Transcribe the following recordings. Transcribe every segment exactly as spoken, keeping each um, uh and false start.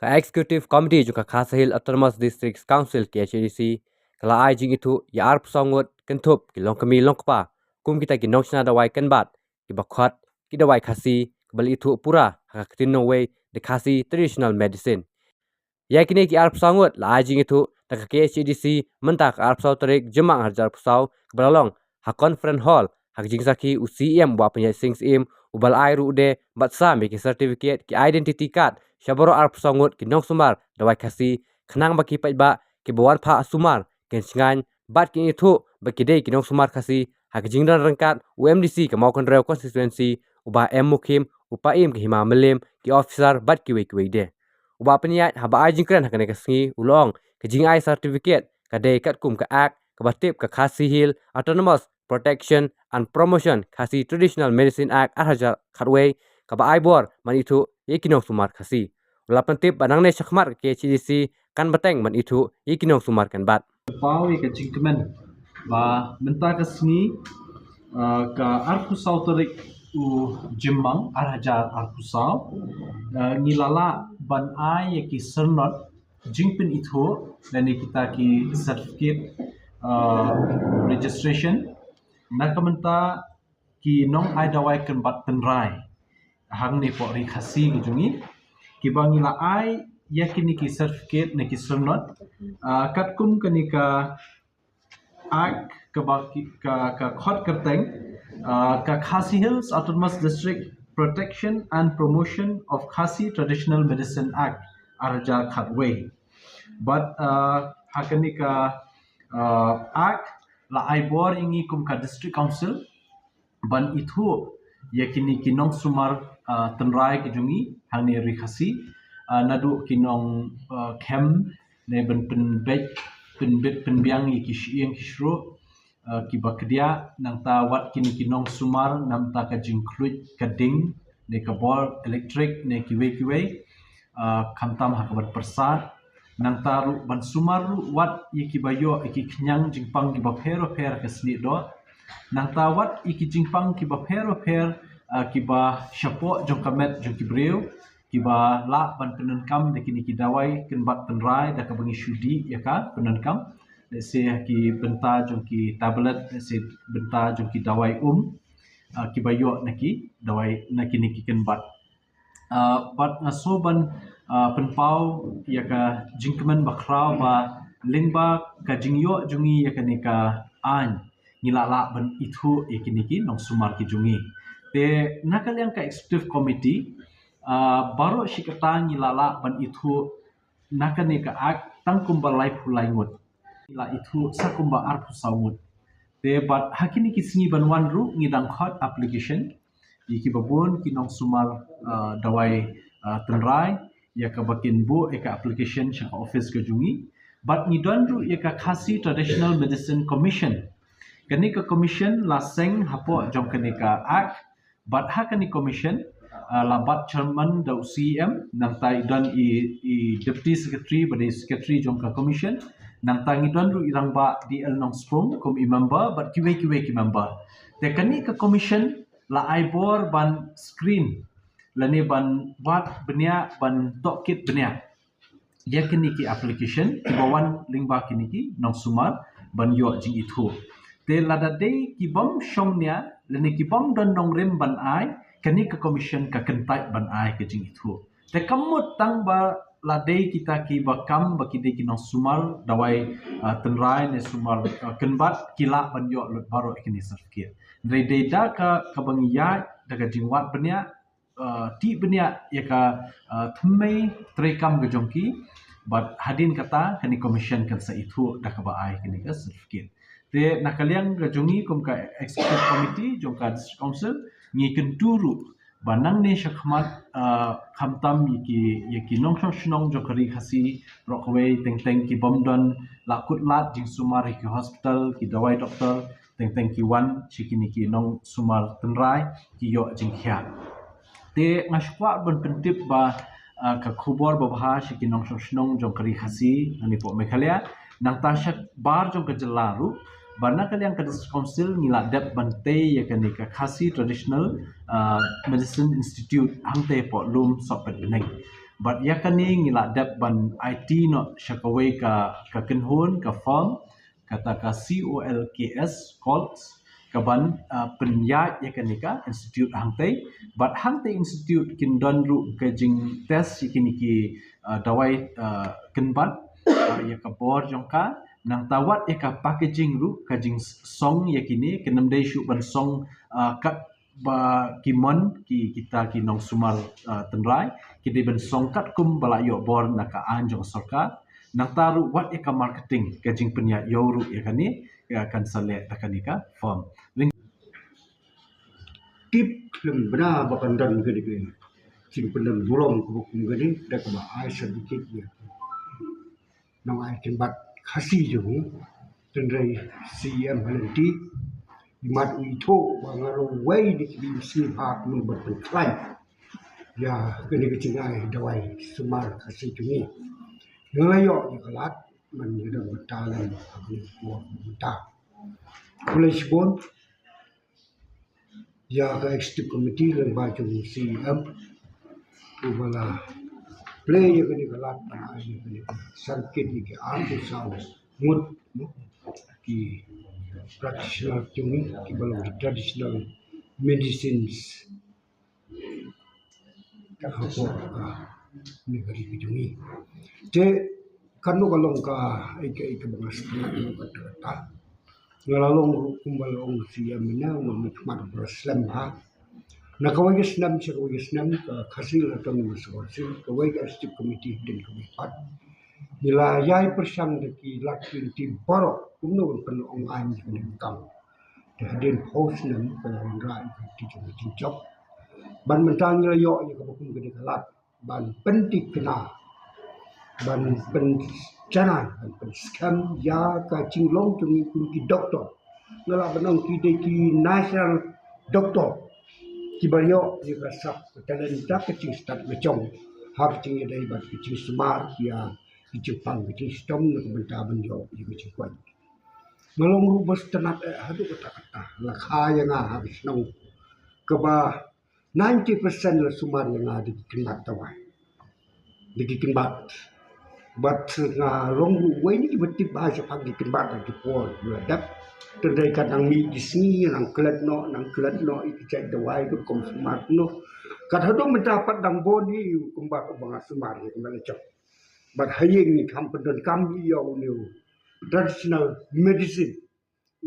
Ka Executive Committee jong ka Khasi Hills Autonomous Districts Council, K H A D C, ka la ai jingithuh ïa arphew saw ngut kynthup ki longkmie longkpa kum kita ki nongshna dawai kynbat kiba khot ki dawai Khasi, kaba la ithuh pura ha ka ktien nongwei The Khasi Traditional Medicine. Ïa kine ki arphew saw ngut la ai jingithuh da ka K H A D C mynta ka arphew saw tarik Jymmang ar hajar arphew saw, kaba la long ha Conference Hall, ha ka jingsakhi u C E M Bah Pynïaid Sing Syiem, uba la ai ruh de bad sam ïa ki certificate, ki identity card sha baroh arphew saw ngut ki nongsumar dawai Khasi, khnang ba ki paidbah kiba wan phah sumar kin shngaiñ bad kin ithuh ba ki dei ki nongsumar Khasi, ha ka jingdon ryngkat u M D C ka Mawkynrew Constituency, u Bah M Mukhim, u Paiem ka Hima Mylliem, ki officer bad kiwei kiwei de. U Bah Pynïaid, haba ai jingkren ha kane ka sngi, u la ong ka jingai certificate ka dei katkum ka Act kaba tip ka Khasi Hills Autonomous Protection and Promotion Khasi Traditional Medicine Act ar hajar khatwei, kaba ai bor ban ithuh ïa ki nongsumar Khasi. U la pyntip ba nangne shakhmat ka K H A D C kan bteng ban ithuh ïa ki nongsumar kynbat. Pynpaw ïa ka jingkmen ba mynta ka sngi, ah, ka arphew saw tarik u Jymmang ar hajar arphew saw, ah, ngi la lah ban ai ïa ki syrnod jingpynithuh lane kita ki certificate, ah, registration na ka bynta ki nongai dawai kynbat tynrai hangne hapoh Ri Khasi ka jong ngi, kiba ngi la ai ïa kine ki certificate ne ki syrnod, ah, katkum kane ka Act kaba ki, ka, ka khot kyrteng, ah, ka Khasi Hills Autonomous District Protection and Promotion of Khasi Traditional Medicine Act ar hajar khatwei. Bad, ah, ha kane ka, ah, Act la ai bor ïa ngi kum ka District Council ban ithuh ïa kine ki nongsumar, ah, tynrai ki jong ngi hangne Ri Khasi, ah, naduh ki nong, ah, khem ne ban pynbeit, pynbeit pynbiang ïa ki shyieng ki shruh, ah, kiba kdiah, nangta wat kine ki nongsumar na bynta ka jingkhluit ka ding ne ka bor elektrik ne kiwei kiwei, ah, khamtam ha kaba pyrsad. Nangta ruh ban sumar ruh wat ïa kiba ïoh ïa ki khñiang jingpang kiba pher bapher ha ka snieh doh. Nangta wat ïa ki jingpang kiba pher bapher, ah, kiba shapoh jong ka met jong ki briew, kiba lah ban pyndonkam da kine ki dawai kynbat tynrai da kaba ngi shu dih ïa ka pyndonkam. Lehse ki bynta jong ki tablet, lehse bynta jong ki dawai um, ah, kiba ïoh na ki dawai na kine ki kynbat. Ah, bad nga sngew ban, ah, pynpaw ïa ka jingkmen bakhraw ba lyngba ka jingïoh jong ngi ïa kane ka aiñ, ngi la lah ban ithuh ïa kine ki nongsumar ki jong ngi. Te na ka liang ka Executive Committee, ah, baroh shi katta ngi la lah ban ithuh na kane ka Act tang kumba laiphew lai ngut. Ngi la ithuh sa kumba arphew saw ngut. Te bad ha kine ki sngi ban wan ruh ngi dang khot application ïa kiba bun ki nongsumar, ah, dawai, ah, tynrai, ïa kaba kin buh ïa ka application sha ka office ka jong ngi. Bad ngi don ruh ïa ka Khasi Traditional Medicine Commission. Kane ka commission la seng hapoh jong kane ka Act. Bad ha kane commission, ah, la bat chairman da u C E M, nangta i don i, i deputy secretary bad i secretary jong ka commission. Nangta ngi don ruh i rangbah D L Nongspung kum i member bad kiwei kiwei ki member. Te kane ka commission la ai bor ban screen lane ban wad bniah, ban tohkit bniah ïa kine ki application kiba wan lyngba kine ki nongsumar ban ïoh jingithuh. Te lada dei ki bym shong nia lane ki bym don nongrim ban ai, kane ka commission ka kyntait ban ai ka jingithuh. Te kam mut tang ba la dei kita kiba kam ba ki dei ki nongsumar dawai, ah, tynrai ne sumar, ah, kynbat ki lah ban ïoh lut baroh ïa kine certificate. Hynrei dei da ka, kaba ngi ïaid da ka jingwad bniah, ah, tih bniah ïa ka, ah, thymmei treikam ka jong ki, bad hadien kata kane commission kan sa ithuh da kaba ai kane ka certificate. Te na ka liang ka jong ngi kum ka executive committee jong ka District Council, ngi kyntu ruh ba nangne shakhmat, ah, khamtam ïa ki, ïa ki nongshong shnong jong ka Ri Khasi baroh kawei, teng teng ki bym don la kut lad jingsumar ïa ki hospital, ki dawai doktor, teng teng ki wan sha kine ki nongsumar tynrai ki ïoh jingkhiah. Te nga sngewkwah ban pyntip ba, ah, ka khubor babha sha ki nongshong shnong jong ka Ri Khasi hangne hapoh Meghalaya, nangta shabar jong ka jylla ruh, ba na ka liang ka District Council ngi la dep ban tei ïa kane ka Khasi Traditional, ah, Medicine Institute hangtei hapoh Lum Sohpetbneng. Bad ïa kane ngi la dep ban aiti noh sha kawei ka, ka kynhun, ka firm, kata ka C O L K S, Colks, ka ban, ah, pynïaid ïa kane ka institute hangtei. Bad hangtei institute kin don ruh ka jingtest ïa kine ki, ah, dawai, ah, kynbat, ah, ïa ka bor jong ka. Nangta wat ïa ka packaging ruh, ka jingsong ïa kine, kin ym dei shuh ban song, ah, kat ba ki mon, ki, kita ki nongsumar, ah, tynrai, ki dei ban song katkum ba la ïoh bor na ka aiñ jong sorkar. Nangta ruh wat ïa ka marketing, ka jingpynïaid ïew ruh ïa kane, ïa kan sa leh da kane ka firm. Lyngba tip khlem bna ba kan don kane ka jingpynlong burom kaba kum kane, da kaba ai certificate ïa nongai kynbat Khasi jong ngi, tynrai C M ha lynti, imat u ithuh ba nga long wei na ki bym sngewbha kumno ban pynkhlaiñ ïa kane ka jingai dawai sumar Khasi jong ngi. Nga la ïoh ïa ka lad, man ïa don bynta lem ha kane ka por bynta. Khublei shibun ïa ka executive committee lyngba jong C M, uba la plie ïa kane ka lad ban ai ïa kane ka certificate ïa ki arphew saw ngut, no, ki practitioner jong ngi, kiba long ki traditional medicines. Ka khapor ka ni ka ri ka jong ngi. Te kano ka long ka, ïa ka, ïa ka ba nga sngewthuh ka, ka, ka. Nga la long ruh kumba la ong C M mynne, nga mih khmat ba slem bha. Na kawei ka snem sha kawei ka snem ka Khasi Autonomous Council, kawei ka executive committee hadien kawei pat, ngi la ïai pyrshang da ki lad ki lynti baroh kumno ban pynlong aiñ ïa kane ka kam. Te hadien phew snem ka la wanrah ïa ka lynti jong ka jingjop. Bad mynta ngi la ïoh ïa kaba kum kane ka lad ban pynthikna, ban pynjanai, ban pynskhem ïa ka jinglong jong ngi kum ki doktor. Nga lah ban ong ki dei ki national doktor kiba ïoh ïa ka sap ka talent da ka jingstad ka jong ha ka jingïadei bad ka jingsumar ïa ka jingpang ka jingshitom na ka bynta ban ïoh ïa ka jingkoit. Nga long ruh ba sngewtynnat eh haduh katta katta, la kha ïa nga ha ka shnong kaba ninety percent la sumar ïa nga da ki kynbat dawai, da ki kynbat. Bad nga long ruh wei na kiba tip bha shaphang ki kynbat ha ki por ba la dep. Tang dei ka nang mih ki sngi nang klet noh, nang klet noh ïa ki jait dawai rukom sumar noh. Kat haduh mynta pat dang bun hi u kynbat uba nga sumar ïa ka, me la jop. Bad ha ïing ngi kham pyndonkam ïa une u traditional medicine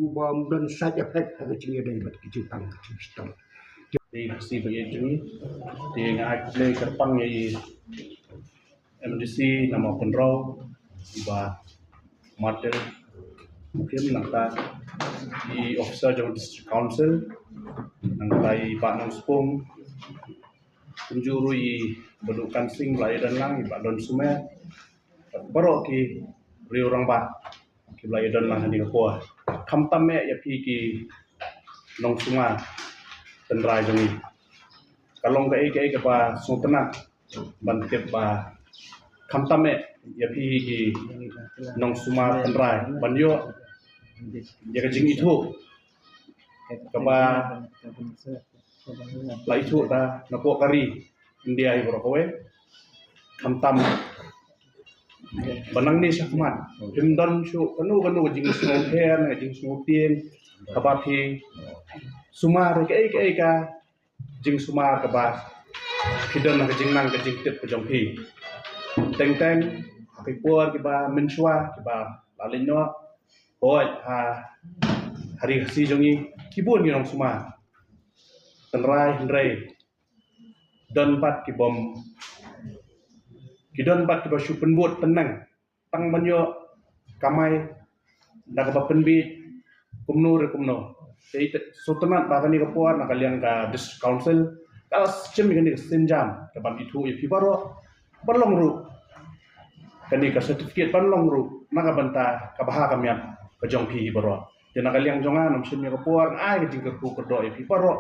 uba ym don side effect ha ka jingïadei bad ka jingpang ka jingshitom. Te Khasi ba ïeit jong ngi, te nga ai khublei kyrpang ïa i M D C na Mawkynrew, i Bah Martel Mukhim, nangta i officer jong District Council, nangta i Bah Nongspung, kumjuh ruh i Bah Dukan Singh ba la ïadon lang, i Bah Don Sumer, baroh ki riew rangbah kiba la ïadon lang ha kane ka por. Khamtam eh ïa phi ki nongsumar tynrai jong ngi. Ka long kaei kaei kaba sngewtynnat ban tip ba khamtam eh ïa phi ki nongsumar tynrai ban ïoh ïa ka jingithuh kaba la ithuh da na poh ka ri India hi baroh kawei. Khamtam ba nangne shakhmat phim don shuh kano kano ka jingsngewthuh, ka jingsngewthuh kaba phi sumar kaei kaei ka jingsumar kaba phi don ha ka jingnang ka jingtip ka jong phi. Teng teng ha ki por kiba mynshuwa kiba la leit noh, hooid ha, ha ri Khasi jong ngi ki bun ki nongsumar tynrai, hynrei don pat ki bym, ki don pat kiba shu pynbud tynneng tang ban ïoh kamai da kaba pynbiej kumno re kumno. Te sngewtynnat ba kane ka por na ka liang ka District Council ka la shim ïa kane ka sienjam kaban ithuh ïa phi baroh ban long ruh kane ka certificate, ban long ruh na ka bynta ka bha ka miat ka jong phi baroh. Te na ka liang jong nga, ngam shim ïa ka por, nga ai ka jingkyrkhu kyrdoh ïa phi baroh